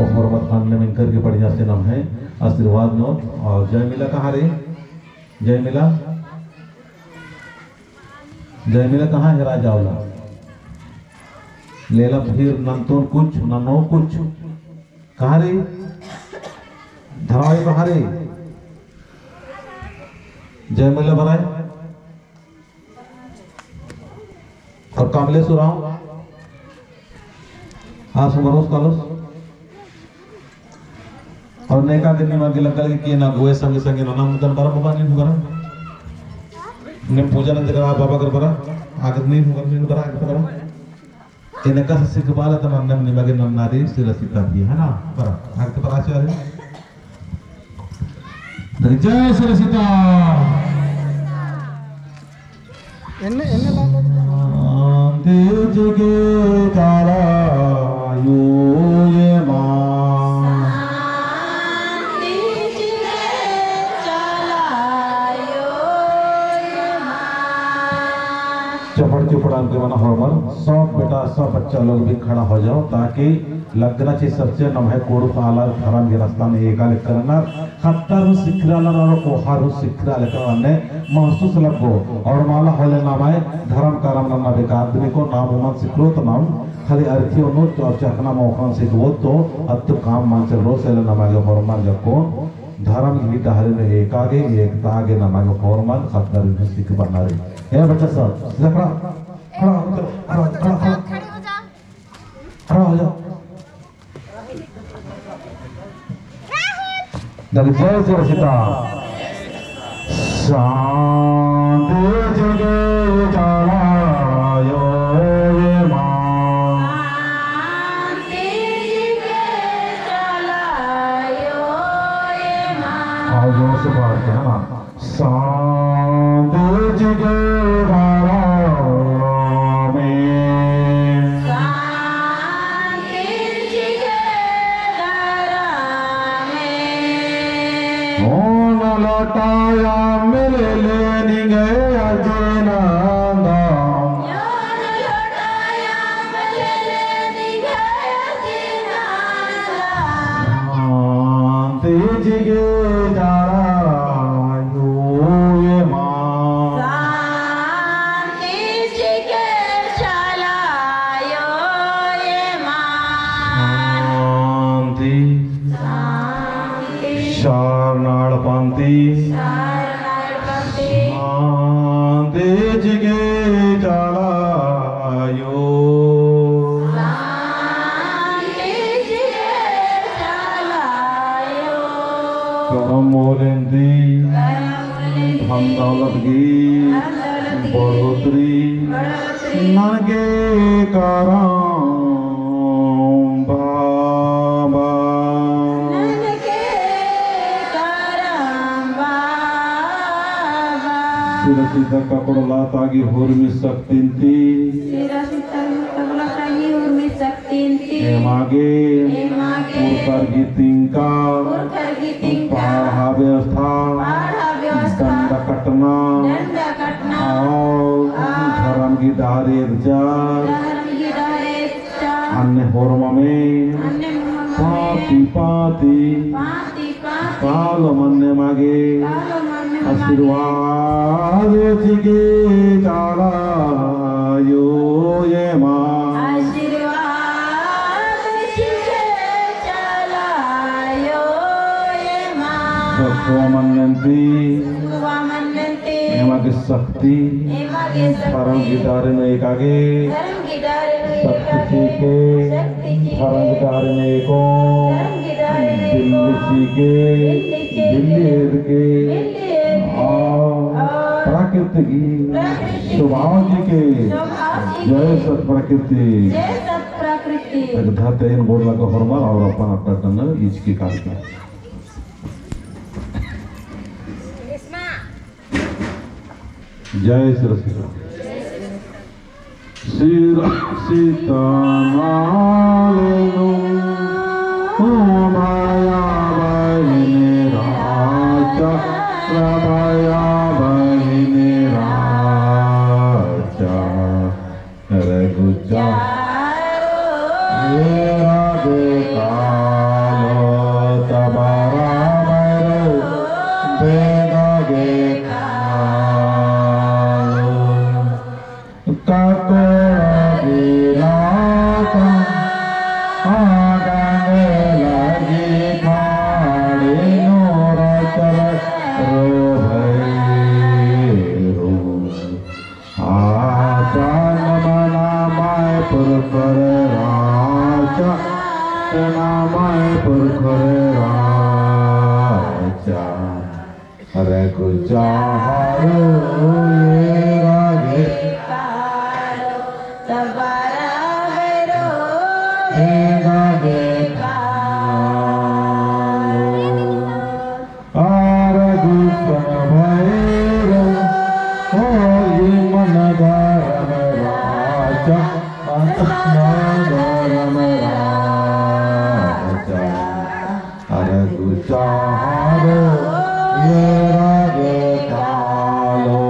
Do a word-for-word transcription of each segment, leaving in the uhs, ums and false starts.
होरमर ख़न्न मिंकर की बढ़िया से नम्है आशीर्वाद नू। और जय मिला कहाँ रे? जय मिला, जय मिला कहाँ हेरा जावला? लेला फिर नन्तोन कुछ, ननो कुछ। कहाँ रे? धराई कहाँ रे? जय मिला बराय। और कमलेश उराँव, आस मरोस कालोस। और नेका के निमा गे लग्गा लगी कि ना गोए संगे संगे ना नाम दन बरा बाबा नीन बरा। नीम पूजा नंजका बाबा कर बरा। आगे नीन बरा, नीन बरा, आगे बरा। एन्ने कस सिखबाला त नन्नम निमा गे नन्ना रे सिरसिता भी, है ना? बरा, आगे तो बरा आचार्य। जय सिरसिता। एन्ने, एन्ने ला, ला, ला। शांति चिके चाला आयो एमा। शांति चिके चाला आयो एमा। चपड़ चुपड़ान के मना होरमर, सब बेटा, सब बच्चा लोग भी खड़ा हो जाओ, ताकि लगना चाहिए सबसे नम्है कुँड़ुख़ आलर धरम गही रस्ता नू एका लेखा रअनर, ख़द्दर हूँ सिखरआ लगनर और कोहा हूँ सिखरआ लगनर, अन्ने महसूस लग्गो। और मला होले नम्है धरम करम नन्ना बेकार आदमी को नाम उमन सिखरो तो नाम खाली अरखी ओनो और चखना मोख़ना सिखबो तो अत्तु काम मल चलरो। से ले नमा गे होरमन जक्कोन धरम गही डहरे नू एका गे, एकता गे नमा गे होरमन ख़द्दर हूँ सिखबअना रई। ए बच्चा सब, सीधा खड़ा, खड़ा हो जाओ, खड़ा, खड़ा, खड़ा। खड़ा हो जाओ। जय सिरसिता। शांति चिके चाला आयो एमा। शांति चिके चाला आयो एमा। और जोर से बाहर के, है ना? शांति चिके धरमे। शांति चिके धरमे। ओन लोटाया मिलले निंगे अजिनादा। ओन लोटाया मिलले निंगे अजिनादा। शांति चिके चाला आयो एमा। शांति चिके चाला आयो एमा। शांति। शांति। शरणाड़ पंथी। शरणाड़ पंथी। शांति चिके चाला आयो। शांति चिके चाला आयो। करम होले ती। करम होले ती। धन दौलत गही। धन दौलत गही। बढ़ोतरी। बढ़ोतरी। ननके करम बाबा। ननके करम बाबा। सिरसिता ककड़ोला तागी हुरमी शक्तिन ती। सिरसिता ककड़ोला तागी हुरमी शक्तिन ती। एमा गे। एमा गे। उरखर गही तिंका। उरखर गही तिंका। पड़हा व्यवस्था। पड़हा व्यवस्था। डंडा कटना। डंडा कटना। और। और। धरम गही डहरे एरचा। धरम गही डहरे एरचा। अन्ने होरममे। अन्ने होरममे। पाती पाती। पाती पाती। कालो मन्ने मागे। कालो मन्ने मागे। आशीर्वाद चिके चाला आयो एमा। आशीर्वाद चिके चाला आयो एमा। सखुआ मन्ने ती। सखुआ मन्ने ती। एमा गे शक्ति। एमा गे शक्ति। धरम गही डहरे नू एका गे। धरम गही डहरे नू एका गे। शक्ति चिके। शक्ति चिके। धरम गही डहरे नू एको। धरम गही डहरे नू एको। बिल्ली चिके। बिल्ली चिके। बिल्ली एदके। बिल्ली एदके। और। और। प्रकृति गही। प्रकृति गही। स्वभाव चिके। स्वभाव चिके। जय सत प्रकृति। जय सत प्रकृति। एक धरते इन गोड़ लगा होरमर और अपन अपन कन्नर इचकी कार्यक्रम। जय सिरसिता। सिरसिता नाले नू, ओ भाया बहिनी राजा, भाया बहिनी राजा, रघुचा, मेरा बेटा। माय पुरखर राजा, अरे गुचा हारो एरा गे कालो, तबारा भैरो एरा गे कालो। आर गुसन भैरो, होली मन धरम राजा, मन धरम राजा। आर गुचा हारो एरा गे कालो,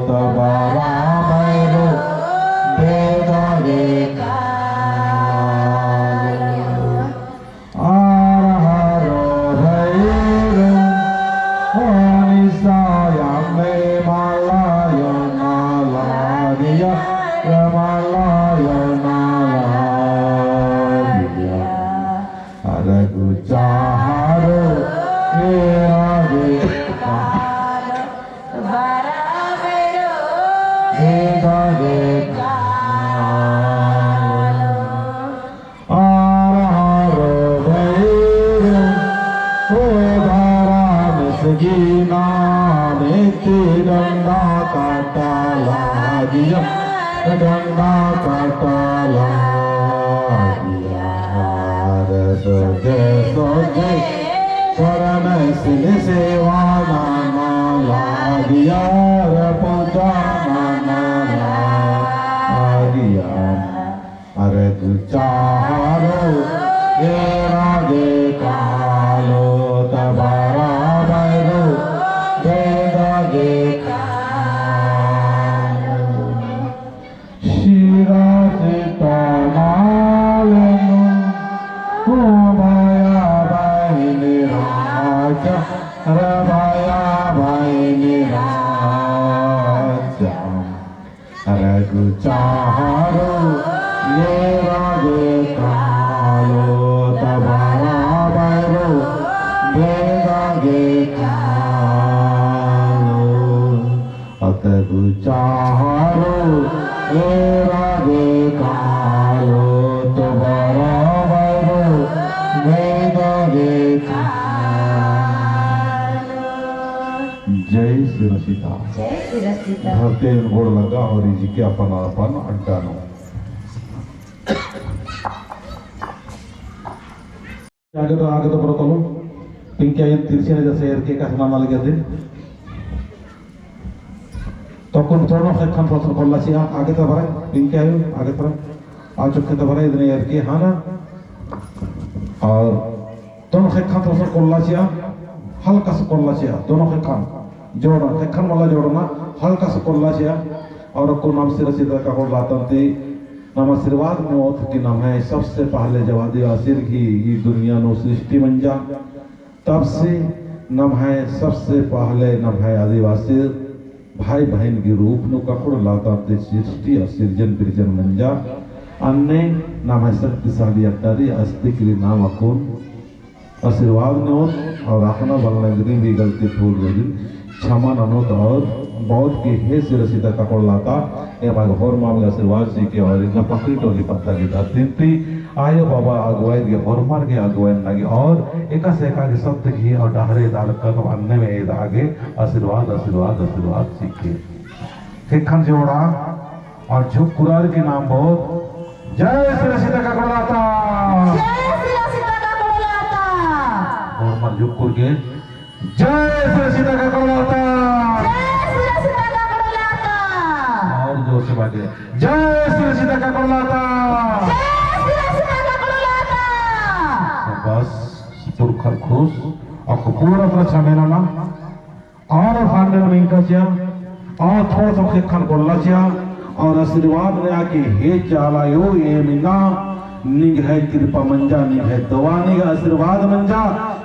तबारा भैरो एरा गे कालो। आर हारो भैरो, ओनी साया में मला यो ना लागिया, रे मला यो ना लागिया। आर गुचा हारो एरा गे कालो, तबारा भैरो एरा गे कालो। आर हारो भैरो, ओ धारा में सगीना, में ती डंडा काटा लागिया, डंडा काटा लागिया। आर सोझे सोझे, शरण सिल सेवा नना लागिया, आर पूजा नना लागिया। आर गुचा हारो एरा गे कालो, तबारा भैरो एरा गे कालो। सिरा सीता मालन, ओ भाया बहिन राजा, रे भाया बहिन राजा। आर गुचा हारो एरा गे कालो, तबारा भैरो एरा गे कालो। अत गुचा हारो एरा गे कालो, तबारा भैरो एरा गे कालो। जय सिरा सीता। जय सिरा सीता। धरती में गोड़ लगा और इजी के अपन अपन अड्डा नू। आगे तो, आगे तो बरो तलो। पिंकी आयो तिरछे ने जैसे एर के का सुनाना लगे थे। तो कौन दोनों ख़ेक्खन थोड़ा सा कोल्ला चिआ, आगे तो बरे, पिंकी आयो, आगे तो बरे। आ चुके तो बरे, इतने एर के, हाँ ना? और दोनों ख़ेक्खन थोड़ा सा कोल्ला चिआ, हल्का सा कोल्ला चिआ, दोनों ख़ेक्खन जोड़ना, ख़ेक्खन वाला जोड़ना, हल्का सा कोल्ला चिआ, और अक्कु नाम सिरा सीता काकड़ो लातन ती नाम आशीर्वाद नेओत कि नम्है सबसे पहले जब आदिवासिर गही ई दुनिया नू सृष्टि मंजा, तब से नम्है सबसे पहले नम्है आदिवासिर भाई बहिन गही रूप नू काकड़ो लातन ती सृष्टि और सिरजन बिरजन मंजा। अन्ने नम्है शक्तिशाली अड्डा रई, अस्तिक रई नाम अक्कुन आशीर्वाद नेओत और अख़ना बलना इतनी भी गलती भूल रई, क्षमा ननोत और बहुत की हे सिरा सीता काकड़ो लाता, एमा गे होरमर गे आशीर्वाद चिके और इन्ना पकरी टोली पद्दा गे धरती ती आयो बाबा अगुवाई गे होरमर गे अगुवाई नना गे और एकासे एका गे सत्य गही और डहरे दाल कदम अन्ने में एदा गे आशीर्वाद, आशीर्वाद, आशीर्वाद चिके। ख़ेक्खन जोड़ा और झुकुरार के नाम बहुत। जय सिरा सीता काकड़ो लाता। जय सिरा सीता काकड़ो लाता। और मर झुकुर के। जय सिरा सीता काकड़ो लाता। जय सिरा सीता काकड़ो लाता। और जोर से बाजे। जय सिरा सीता काकड़ो लाता। जय सिरा सीता काकड़ो लाता। बस पुरखर खुश। और पूरा तरह छमेला ना। और फांडन मिंका चिआ, और थोड़ा सा ख़ेक्खन कोल्ला चिआ, और आशीर्वाद नेआ कि हे चाला आयो, एम इन्ना निंग्है कृपा मंजा, निंग्है दवा, निंग्है आशीर्वाद मंजा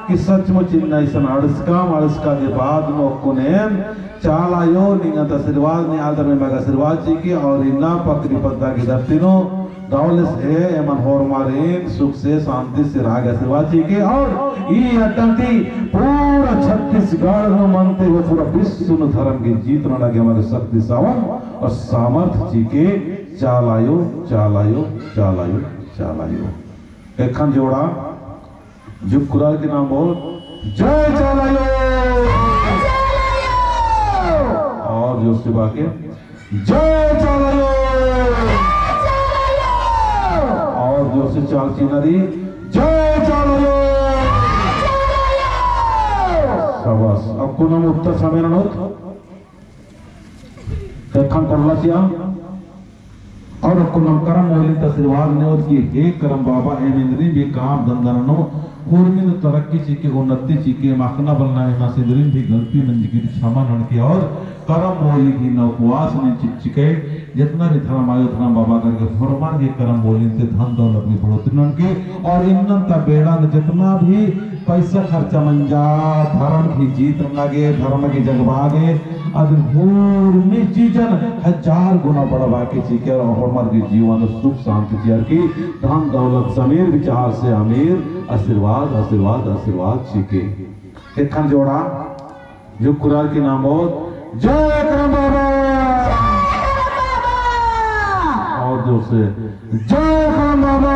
कि सचमुच इन्ना इसन अंड़सकम, अंड़सका के बाद नू अक्कुन एम चाला आयो, निंगन ती आशीर्वाद नेआ दर में मग आशीर्वाद चिके, और इन्ना पकरी पद्दा की धरती नू दौलत से एमन होरमारिन सुख से, शांति से रआ गे आशीर्वाद चिके। और ई अड्डा ती पूरा छत्तीसगढ़ नू मनते हुए पूरा विश्व नू धर्म की जीत नना गे एमन शक्ति सावन और सामर्थ चिके। चाला आयो, चाला आयो, चाला आयो, चाला आयो। एखन जोड़ा जुक्रा के नाम बोल, जय चाला आयो। और जोर से बाके, जय चाला आयो। और जोर से चाल चिनारी, जय चाला आयो। शाबाश। अक्कु नम उत्तर समय ननोत। ख़ेक्खन कोल्ला चिआ। और अक्कु नम करम मोली ता आशीर्वाद नेओत कि हे करम बाबा, एम इन्द्रिम भी काम धंधा ननो, होरमिन तरक्की चिके, उन्नति चिके, माखना बलना एमा से इन्द्रिम भी गलती मंजकी क्षमा ननके और करम मोली की ना उपवास में चिच्चिके, जितना भी धर्म आयो धर्म बाबा करके होरमर के करम मोली ते धन दौलत में बढ़ोतरी ननके और इन्नन ता बेड़ा में जितना भी पैसा खर्चा मंजा, धर्म की जीत नना गे, धर्म की जगबआ गे, अदिन होरमी चीजन हजार गुना बढ़बआ के चिके और होरमर की जीवन सुख शांति चिअर की धन दौलत समीर विचार से अमीर आशीर्वाद, आशीर्वाद, आशीर्वाद चिके। ख़ेक्खन जोड़ा जुक्रा के नाम बोल, जय करम बाबा। और जोर से, जय करम बाबा।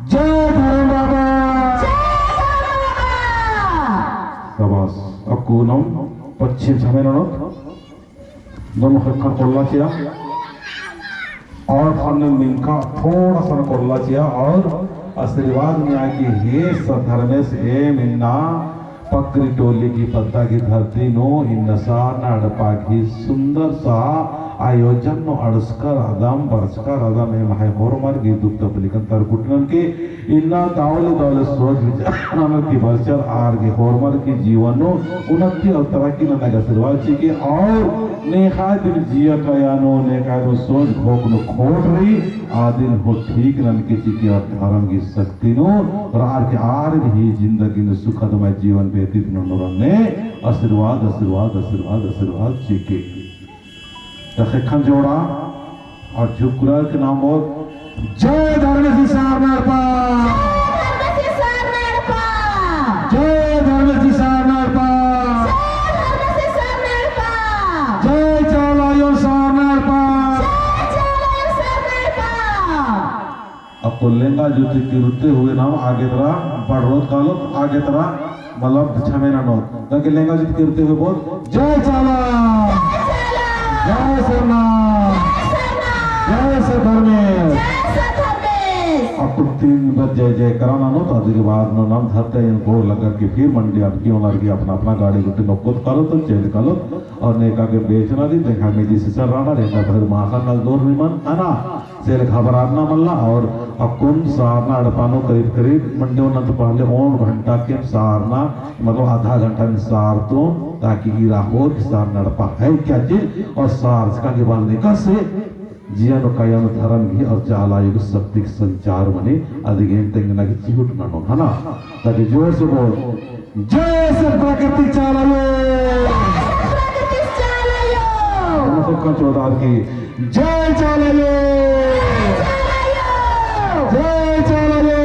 जय धर्म बाबा। शाबाश। अक्कु नम पश्चिम समय ननोत। दोनों ख़ेक्खन कोल्ला चिआ। और ख़न्न मिंख़ा थोड़ा सा कोल्ला चिआ और आशीर्वाद नेआ कि हे सत धर्मेस, एम इन्ना पकरी टोली की पद्दा की धरती नू इन्ना सारना एड़पा की सुंदर सा आयोजन नू अंड़सका रअदम, बरचका रअदम, एम्है होरमर की दुख तकलीफन तरकुटनन के इन्ना दौले दौले सोच विचार ननर की बरचर आर गे होरमर की जीवन नू उन्नति और तरक्की नना गे आशीर्वाद चिके और नेख़य दिम जिया कया नू नेख़य दिम सोच घोख नू खोट रई, आ दिम हूँ ठीक ननके चिके और धर्म की शक्ति नू और आर गे आर भी जिंदगी नू सुखदमय जीवन व्यतीत ननोर ने आशीर्वाद, आशीर्वाद, आशीर्वाद, आशीर्वाद चिके। त ख़ेक्खन जोड़ा और जुक्रा के नाम बोल, जय धर्मेस सारना एड़पा। जय धर्मेस सारना एड़पा। जय धर्मेस सारना एड़पा। जय धर्मेस सारना एड़पा। जय चाला आयो सारना एड़पा। जय चाला आयो सारना एड़पा। अक्कु लेंगा जूती किरते हुए नाम आगे तरा बढ़रोत कालोत, आगे तरा मतलब छमे ननोत। ताकि लेंगा जूती किरते हुए बोल, जय चाला, जय सरना, जय सत धर्मेस। अक्कु तीन बार जय जयकारा ननोत, अदी के बाद नू नाम धरते एन गोड़ लग्गर की फिर मंडी अबकी ओनर की अपना अपना गाड़ी गुट्ठी नोक्कोत कालोत, तो चेल कालोत, और नेका गे बेचना दी, देखा में जी सिसर राना, देखा भर माखा नल दौर निमन, है ना? से ले घबराना मल्ला। और अक्कुन सारना एड़पा नू करीब करीब मंडी ओन्ना तो पहले ओन घंटा के सारना, मतलब आधा घंटा में सारतोन, ताकि ईरा होर कि सारना एड़पा है क्या चीज, और सारचका के बाद नेका से जिया नू काया नू धर्म गही और चाला आयो गही शक्ति के संचार मनी, अदिगे तेंगना की चिहुट ननोन, है ना? ताकि जोर से बोल, जय सत प्राकृतिक चाला आयो। जय सत प्राकृतिक चाला आयो। दोनों सबका जोरदार की जय चाला आयो। जय चाला आयो।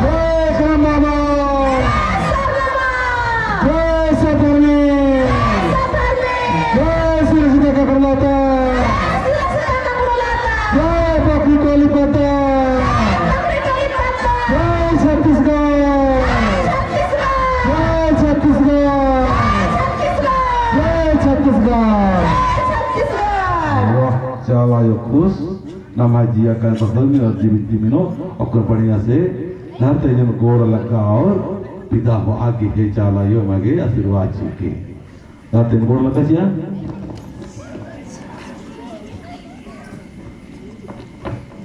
जय करम बाबा। जय सत धर्मेस। जय सिरसिता ककड़लाता। जय पकरी टोली पद्दा। जय छत्तीसगढ़। जय छत्तीसगढ़। जय छत्तीसगढ़। वाह, चाला आयो खुश। नम्है जिया का मतलब में और जीवित दिमिनो, ओकर बढ़िया से धरते जन गोड़ लग्गा और विदा होआ गे हे चाला आयो मगे आशीर्वाद चिके। धरते गोड़ लग्गा चिआ।